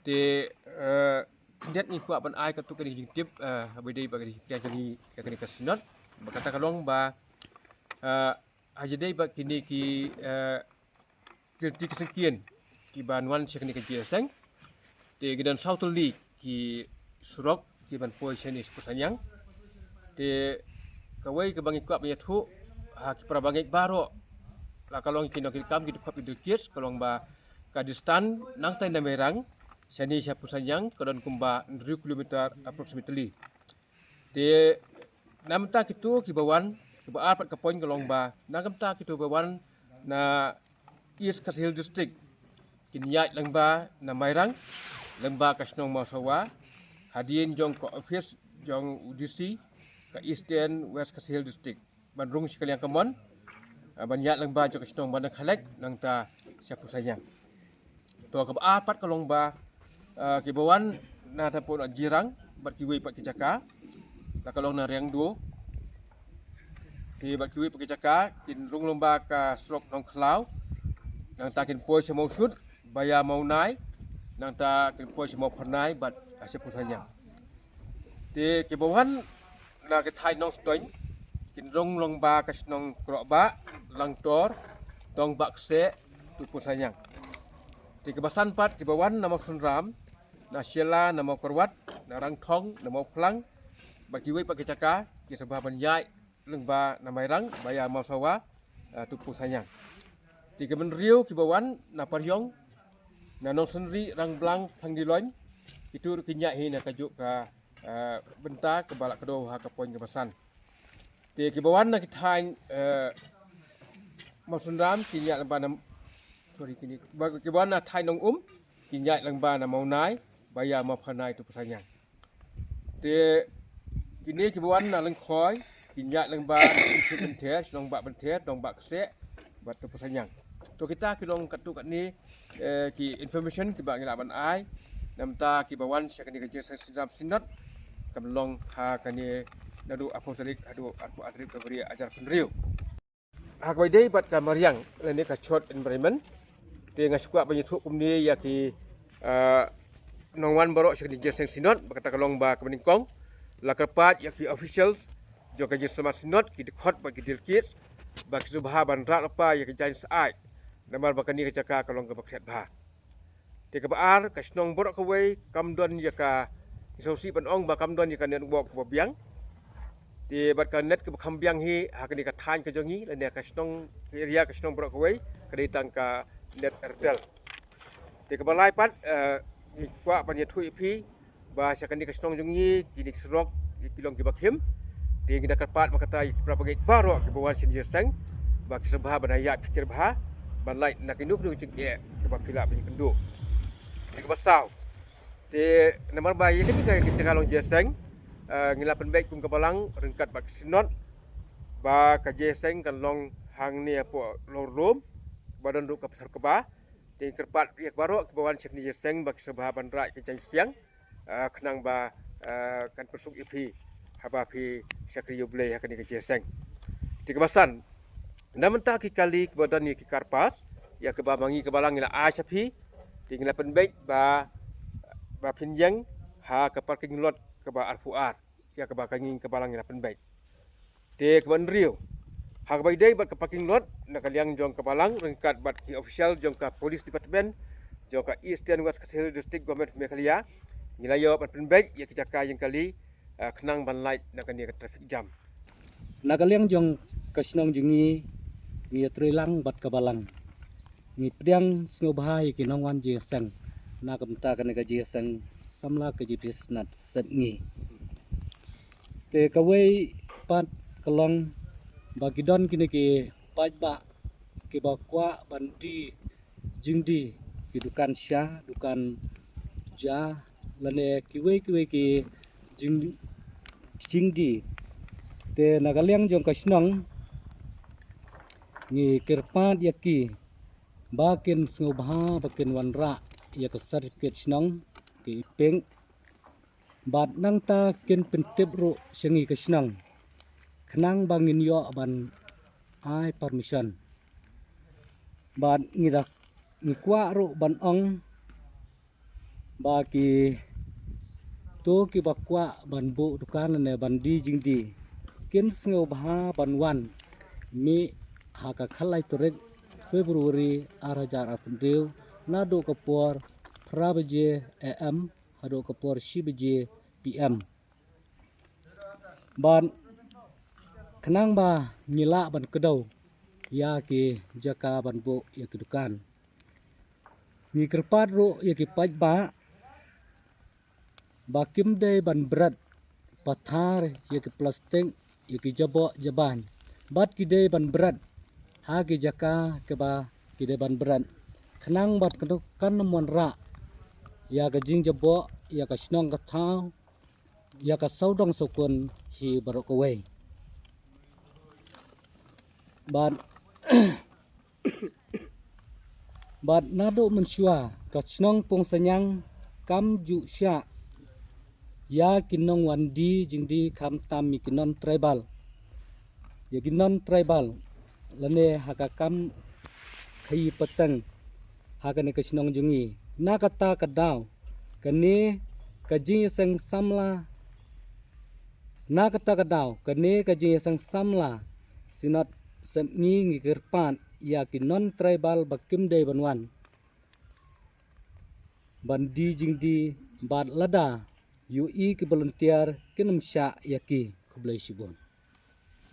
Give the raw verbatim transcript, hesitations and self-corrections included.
Te, eh, khyndiat ngi kwah ban ai katto katne ka jingtip, eh, haba ïadei bad ka jingpdiang jong ngi ïa kane ka synod. Bad kata ka long ba, eh, ha ïadei bad kine ki, eh, ki lynti ki syngkien kiban wan sha kane ka jingïaseng. Te ki don saw tylli ki surok kiban poi shane sha Phusangyang. Te kawei kaba ngi kwah ban ïathuh ha ki para bangeit baroh, la ka long ki nongkitkam ki dkhot ki dkhot, ka long ba ka distance nangtai na Mairang shane sha Phusangyang ka don kumba hynriew kilometer approximately. Te na bynta kito kiba wan, kaba ar pat ka point ka long ba na ka bynta kito ba wan na East Khasi Hills District, kin ïaid lyngba na Mairang, lyngba ka shnong Mawsawa, hadien jong ka office jong u D C ka Eastern West Khasi Hills District, ban rung sha ka liang ka mon, ah, ban ïaid lyngba jong ka shnong Bandar Khailek, nangta sha Phusangyang. To kaba ar pat ka long ba, ah, kiba wan na ta pun Jirang bad kiwei pat ki jaka, la ka long na Riangdo. Ki bad kiwei pat ki jaka kin rung lyngba ka surok Nongkhlaw, nangta kin poi sha Mawshut, ba ïa Mawnai, nangta kin poi sha Mawphyrnai bad sha Phusangyang. Te kiba wan na ka thaiñ Nongstoiñ, kin rung lyngba ka shnong Krohbah, Langtor, Dongbah Kseh, to Phusangyang. Te kiba san pat kiba wan na Mawsynram, na Shella, na Mawkyrwat, na Rangthong, na Mawphlang, bad kiwei pat ki jaka, ki sngewbha ban ïaid lyngba na Mairang ba ïa Mawsawa, ah, to Phusangyang. Te kiba hynriew kiba wan na Pariong, na Nongsynri, Rangblang, Phangdiloin, kito ruh kin ïaid hi na kajuh ka, ah, bynta kaba la kdew ha ka point kaba san. Te kiba wan na ki thaiñ, eh, Mawsynram kin ïaid lyngba na, sorry, kine, ba, kiba wan na thaiñ Nongum kin ïaid lyngba na Mawnai ba ïa Mawphyrnai to Phusangyang. Te kine kiba wan na Lyngkhoi kin ïaid lyngba na Umsut Bynther, shnong Bah Bynther, Dongbah Kseh bad to Phusangyang. To kita ki long katto katne, eh, ki information kiba ngi lah ban ai na bynta kiba wan sha kane ka jingïaseng synjam synod, kaba long ha kane naduh arphew tarik haduh arphew ar tarik February arhajar arphew hynriew. Ha kaba ïadei bad ka mariang lane ka chot environment, te nga sngewkwah ban ïathuh kumne ïa ki, ah, nongwan baroh sha ka jingïaseng synod, ba kata ka long ba kaba nyngkong, la kyrpad ïa ki officials jong ka jingïaseng synod, ki dkhot bad ki delegates, ba ki sngewbha ban rah lypa ïa ka jaiñ syaid, namar ba kane ka jaka ka long kaba khriat bha. Te kaba ar, ka shnong baroh kawei kam don ïa ka, ngi sngewsih ban ong ba kam don ïa ka network kaba biang. Te bad ka net kaba kham biang hi ha kane ka thaiñ ka jong ngi lane ka shnong, ka area ka shnong baroh kawei ka dei tang ka net Airtel. Te kaba lai pat, eh, ngi kwah ban ïathuh ïa phi ba sha kane ka shnong jong ngi kine ki surok ki long kiba khim. Te ngi da kyrpad ba kata ïa ki para bangeit baroh kiba wan sha jingïaseng ba ki sngewbha ban ïaid pyrkhat bha ban lait na kino kino ki jingeh kiba phi lah ban ïakynduh. Te kaba saw, te namar ba ïa kane ka jaka long jingïaseng, eh, ngi la pynbeit kum ka balang ryngkat bad ka synod ba ka jingïaseng kan long hangne hapoh Longrum, ba don ruh ka pasar kba. Te ngi kyrpad ïa ki baroh kiba wan sha kane ka jingïaseng ba ki sngewbha ban rah ïa ka jaiñ siang, ah, khnang ba, ah, kan pynsuk ïa phi haba phi shakri ïa U Blei ha kane ka jingïaseng. Te kaba san, na bynta ki kali kiba don ïa ki car pass, ïa kaba ma ngi ka balang ngi la ai sha phi, te ngi la pynbeit ba, ba phin ïeng ha ka parking lot kaba arphew ar, ïa kaba ka ngi ka balang ngi la pynbeit. Te kaba hynriew, ha kaba ïadei bad ka parking lot, na ka liang jong ka balang ryngkat bad ki official jong ka Police Department jong ka Eastern West Khasi Hills District Government of Meghalaya, ngi la ïoh ban pynbeit ïa ki jaka ïeng kali, eh, khnang ban lait na kane ka traffic jam. Na ka liang jong ka shnong jong ngi, ngi ïatreilang bad ka balang. Ngi pdiang sngewbha ïa ki nongwan jingïaseng na ka bynta kane ka jingïaseng samla ka jingpynsnat sepngi. Te kawei pat ka long ba ki don kine ki paidbah kiba kwah ban die jingdie, ki dukan sha, dukan ja, lane kiwei kiwei ki jing, jingdie. Te na ka liang jong ka shnong ngi kyrpad ïa ki ba kin sngewbha ba kin wanrah ïa ka certificate shnong, ki i pink. Bad nangta kin pyntip ruh sha ngi ka shnong khnang ba ngin ïoh ban ai permission. Bad ngi da, ngi kwah ruh ban ong Ba ki to ki ba kwah ban buh dukan ne ban die jingdie kin sngewbha ban wan mih ha ka khatlai tarik February ar hajar arphew hynriew, naduh ka por phra baje A M haduh ka por shi baje P M. Bad khnang ba ngi lah ban kdew ïa ki jaka ban buh ïa ki dukan, ngi kyrpad ruh ïa ki paidbah ba kim dei ban bret pathar ïa ki plastik, ïa ki jaboh jabain, bad ki dei ban bret ha ki jaka kiba ki dei ban bret, khnang ba kan ym wanrah ïa ka jingjaboh ïa ka shnong ka thaw, ïa ka sawdong sawkun hi baroh kawei. Bad bad naduh mynshuwa ka shnong Pungsaniang kam ju shah ïa ki nongwan die jingdie, khamtam ïa ki non tribal, ïa ki non tribal lane ha ka kam khaïi pateng ha kane ka shnong jong ngi. Na kata ka daw kane ka jingïaseng samla, na kata ka daw kane ka jingïaseng samla Synod Sepngi ngi kyrpad ïa ki non tribal ba kim dei ban wan ban die jingdie, bad lada ïohi ki volunteer kin ym shah ïa ki. Khublei shibun.